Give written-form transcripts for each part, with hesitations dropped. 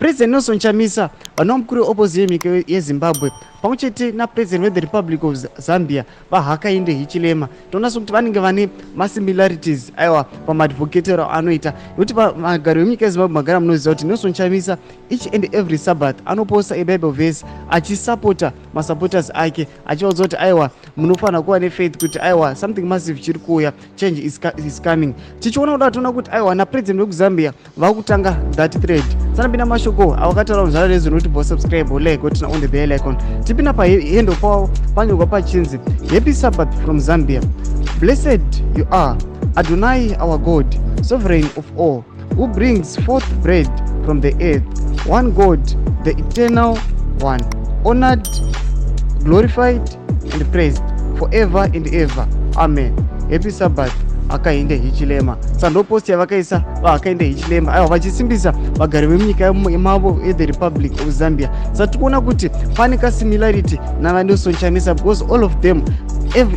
President Nelson Chamisa, vanova mukuru weopposition yenyika yeZimbabwe, pamwe chete naPresident weThe Republic of Zambia, VaHakainde Hichilema, toona sekuti vanenge vane masimilarities, aiwa, pamaadvocatero anoita, nekuti vagari vemunyika yeZimbabwe magara munoziva kuti Nelson Chamisa each and every Sabbath anoposta aBible verse achisapota masupporters ake, achivaudza kuti aiwa, munofanira kuva nefaith kuti aiwa, something massive chiri kuuya, change is coming. Tichiona kuda, toona kuti aiwa, napresident wekuZambia vakutanga that thread. Sanapinda mashoko avakataura muzvara rezo, bo subscribe, like, turn on the bell icon. Tipinda pahandle pavo, panyorwa pachinzi, "Happy Sabbath from Zambia. Blessed you are, Adonai our God, sovereign of all, who brings forth bread from the earth, one God, the eternal one, honored, glorified and praised forever and ever. Amen. Happy Sabbath, Hakainde Hichilema." Saka ndo post yavakaisa vaHakainde Hichilema, aiwa, vachisimbisa vagari vemunyika mavo yeThe Republic of Zambia. Saka tikuona kuti pane kasimilarity naVaNelson Chamisa, because all of them,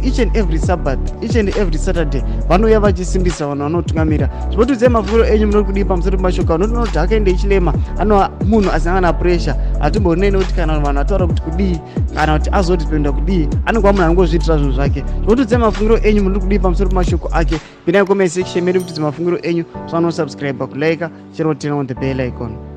each and every Sabbath, each and every Saturday, vanouya vachisimbisa vanhu vanotungamira. Zvinotiudzai mafungiro enyu, munori kudii pamusoro pemashoko anotoona kuti Hakainde Hichilema anova munhu asina kana pressure? Hatimborinei nekuti kana vanhu vataura kuti kudii, kana kuti azodependa kudii, anongova munhu anongozviitira zvinhu zvake. Zvinotiudzai mafungiro enyu, munori kudii pamusoro pemashoko ake? Pindai comment section medu kutidza mafungiro enyu. Musanosubscribe, kulike, chero turn on the bell icon.